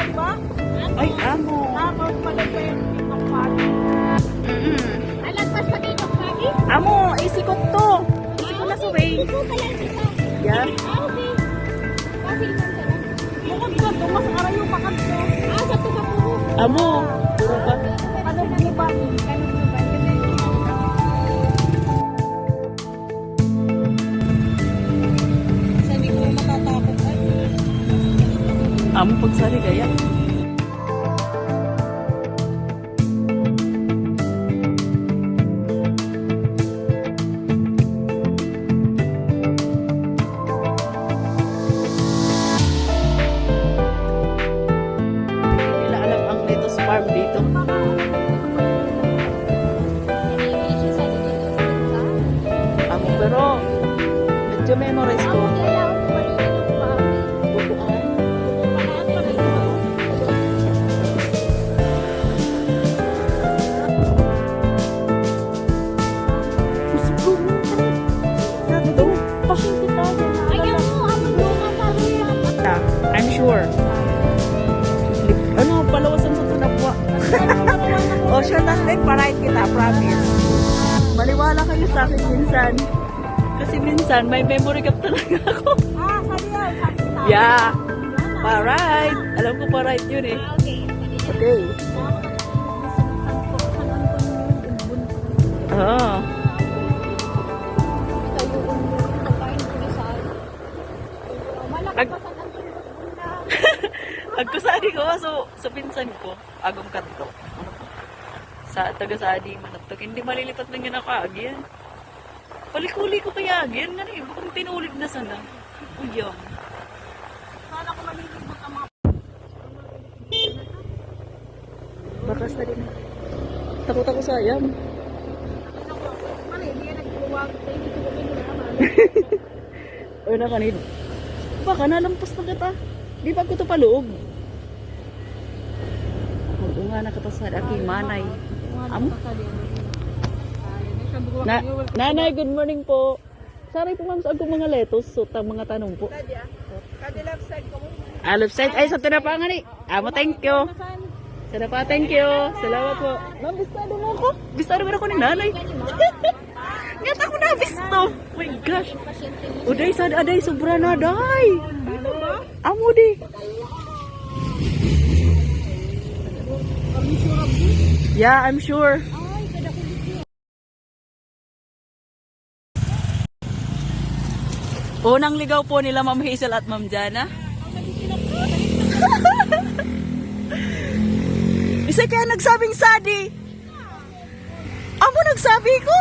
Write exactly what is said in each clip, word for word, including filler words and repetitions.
Di ba? Ay, amo. Tapos, pag-, pag-, pag-, Mm-mm. Alagpas pa kayo, Bobby? Amo, isikot to. Isikot na sa way. Ikaw pala, di ba? Yeah. Ah, okay. Kasi naman sa Bukod sa Tomas, arayo, pakat ko. Ah, sa Tomas po. Amo, puro pa. Ano po ba? Ano po ba? Sa hindi ko matatakot, ay. Amo pagsali kaya. Hindi nila alam ang lettuce farm dito. Amo, pero medyo memorize ko. Bukuan. I'm sure. Ano, palawasan sa tunapwa. O, siya, tas din, pa-right kita, promise. Maniwala kayo sa akin minsan. Kasi minsan, may memory gap talaga ako. Ah, sabi nga, sabi nga. Yeah. Pa-right. Alam ko pa-right yun eh. Ah, okay. Okay. Oo. Ag-, agko sa adik ko, so, sa pinsan ko, agom kanto. Sa taga sa adi, manaptok. Hindi malilipat ng ginakaagian. Palikuli ko kaya agian, nga na eh, bukang tinulid na sana. Uyang. Sana ko malilibot ang mga Bakas na din. Takot ako sa ayam. O, na kanid. Baka nalampas na kita. Di ba ko to paloob? Mag-unga na kita sa aki manay. Am? Na-, Nanay, good morning po. Saray po, ma'am, sa agko mga lettuce, so, ta-, mga tanom po. Kadi, ah. Kadi left side ko. Ah, left side. Ay, sa tuna pa nga ni. Amo, thank you. Sa tuna pa, thank you. Salamat po. Ma'am, bistado mo ako. Bistado mo ako ni nanay. Ngata ko na, bisto. Oh my gosh. Uday, sa, aday, sobra na, day. Amo di. Yeah, I'm sure. Unang ligaw po nila Ma'am Hazel at Ma'am Jana. Isa kaya nagsabing sadi. Amo nagsabi ko.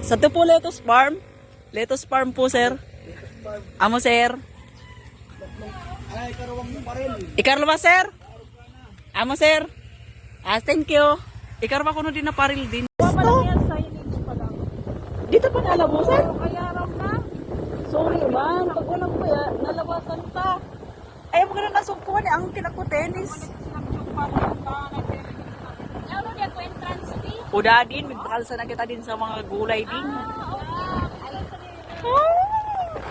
Sa to po lettuce farm. Lettuce farm po, sir. Amo, sir. Ikarwa, sir. Amo, sir. Ah, thank you. Ikarwa ko no din na paril din. Dito pa nalabasan? Sorry, ma'am. Pag unang ko yan, nalabasan pa. Ay, maganda na sugpuan eh. Ang kinako tennis. Udah din, magbakal sana kita din sa mga gulay din. Ah, okay.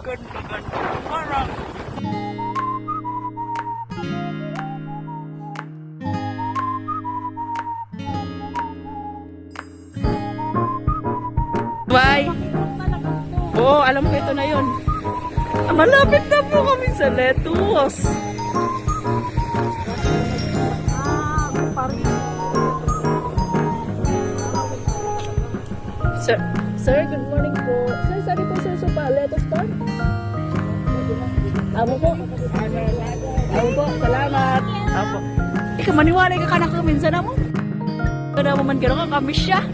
Ganda, ganda. Parang Bye. Oo, alam ko ito na yun. Ah, malapit na po kami sa lettuce. Sir, sir, good morning po. Sir, saan po, sir, sa pa-, lettuce farm? Amo po. Amo po, salamat. Amo po. Ikaw, maniwala ka kanak ko minsan, amo? Kada mo man kira ka, kami siya.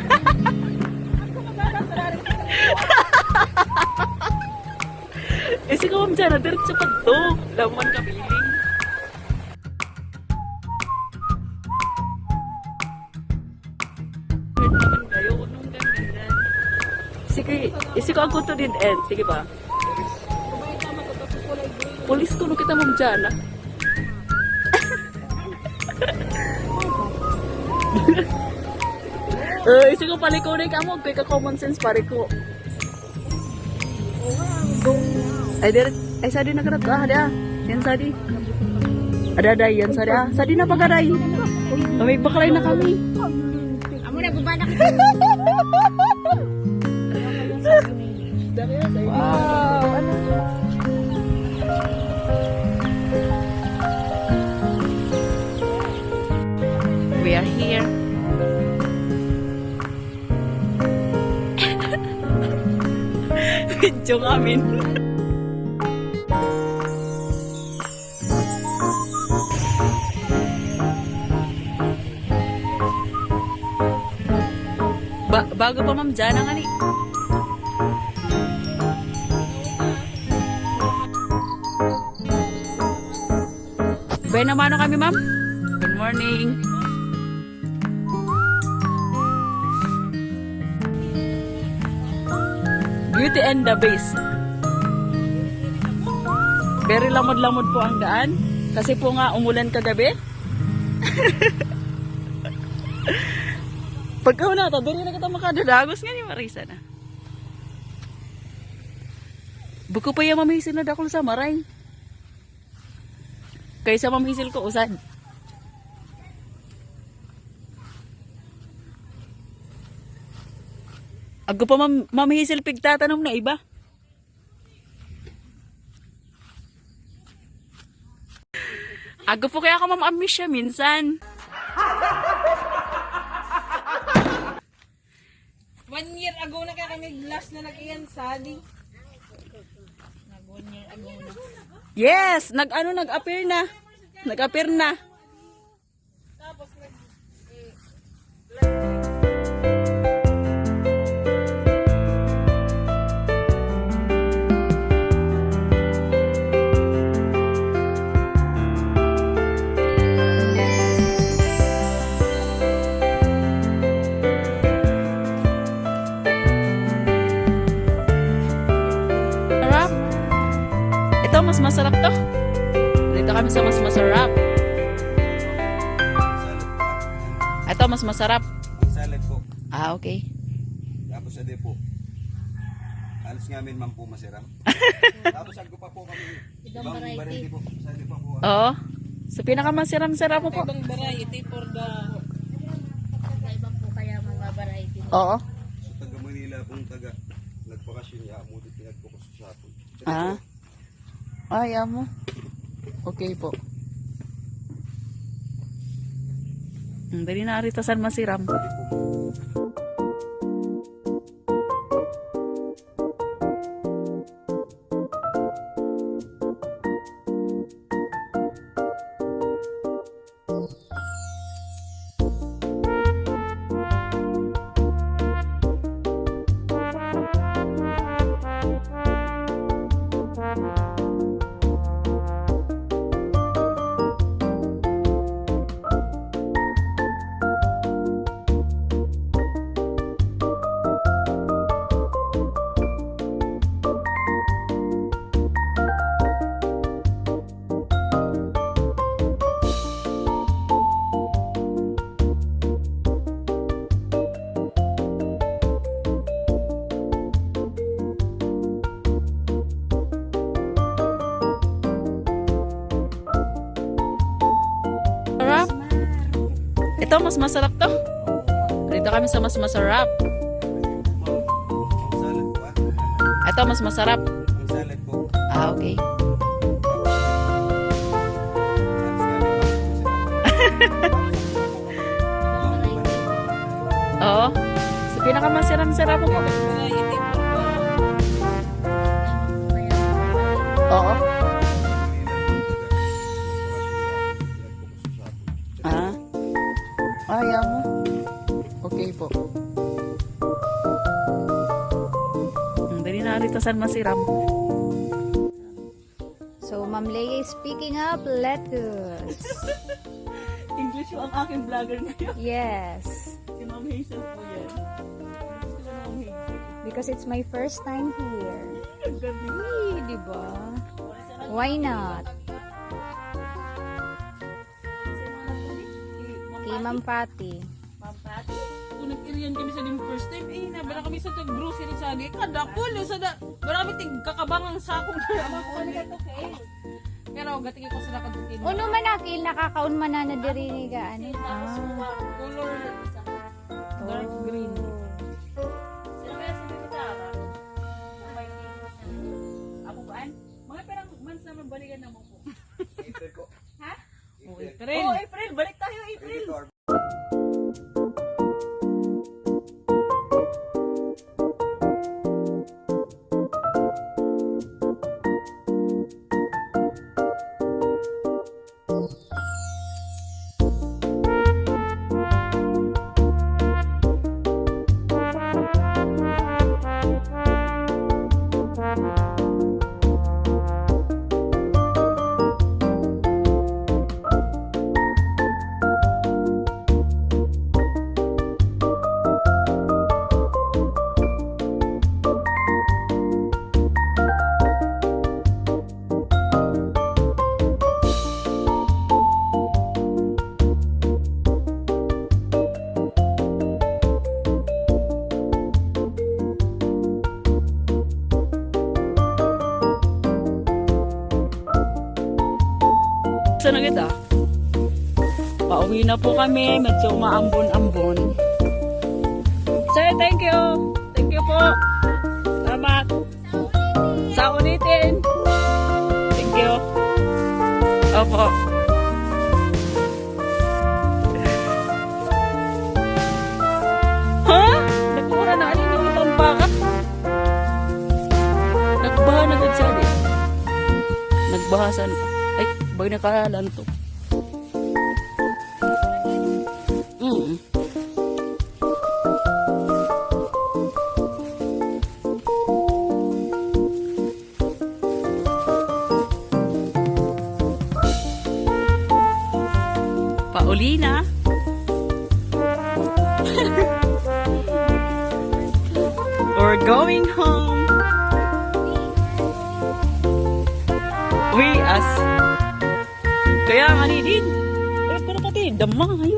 Isi ko, ma'am, dyan, diretso pa to. Laman ka building. Good naman kayo, unong ganda. Sige, isi ko agko to din, end. Sige ba? Pulis ko, no kita, ma'am, dyan, ah. Eh, isi ko paliko na kamo, kaya ka common sense, pare ko. Ay, dire, ay, sa din na ka na to, ah, dia. Yan, Sadi. Ada-ada, yan, Sadi. Ah, Sadi na pagaray. Kami, baklay na kami. Amo na, baba na. Wow, ano? We are here. Video kami. Ba-, bago pa, ma'am, diyan ang ani. Buena mano kami, ma'am. Good morning. Beauty and the Beast. Very lamod-lamod po ang daan. Kasi po nga umulan kagabi. Pagkauna ta, diri na kita makadadagos nga ni Marisa na. Bukod pa ya, Ma'am Hazel, na dakol sa maray. Kaysa Ma'am Hazel ko usad. Ago pa Ma'am, Ma'am Hazel pigtatanom na iba. Ago po kaya ako, Ma'am, amiss siya minsan. One year ago na kaya kami last na nag-iyan, Sadi. Nag one year ago na. Yes, nag-ano, nag-appear na. Nag-appear na. Tapos nag- Sarap. Ito, mas masarap to. Dito kami sa mas masarap. Ito, mas masarap. Ang salad po. Ah, okay. Tapos, ade po. Halos ngamin man po masiram. Tapos, agko pa po kami. Ibang variety. Variety po. Sa iba po, ah. Oo. Sa pinakamasiram-siram po. Ibang variety for the... Sa iba po kaya mga variety. Oo. Sa taga Manila pong taga, nagbakasyon niya, mo di pinagpokus sa hapon. Ah. Ay, amo. Okay po. Hmm, dali na arita san masiram. Sarap. Ito, mas masarap to. Dito kami sa mas masarap. Ito, mas masarap. Ang salad po. Ah, okay. Oo. Sa pinakamasiram-siram po. Oo. Ah. Ay, amo. Okay po. Hmm, dali na arita san masiram. So, Ma'am Leia is picking up lettuce. English po ang aking vlogger ngayon. Yes. Si Ma'am Hazel po yan. Gusto ko Ma'am Hazel. Because it's my first time here. Ang galing. Hey, di ba? Why not? Kay Ma'am Patty. Ma'am Patty, kung nag-irian kami sa ning first time, eh, na, bara kami sa tag-grocery sa agi. Kada pulo sa da, bara kami tig kakabangang sako na. Ma'am, kung ano ka to, Kay? Pero gatiki ko sila ka dukin. Ono manakil, nakakaon manana diri ni gaan. Ah. Color dark green. Oh. Sila kaya sa Bibitara. Ako baan? Mga perang months naman balikan na mo po. April ko. Ha? Oh, April. Oh, April. Balik tayo, April. Saan na kita? Pauwi na po kami, medyo maambon-ambon. Sir, thank you. Thank you po. Salamat. Sa ulitin. Thank you. Opo. Ha? Nagmura na, ano yung ibang baka? Nagbaha na agad siya, di? Nagbaha sa, ay, bay nakalanto. Mm. Paulina. We're going home. We as Kaya nga ni din. Eh, pero pati, damang, ay.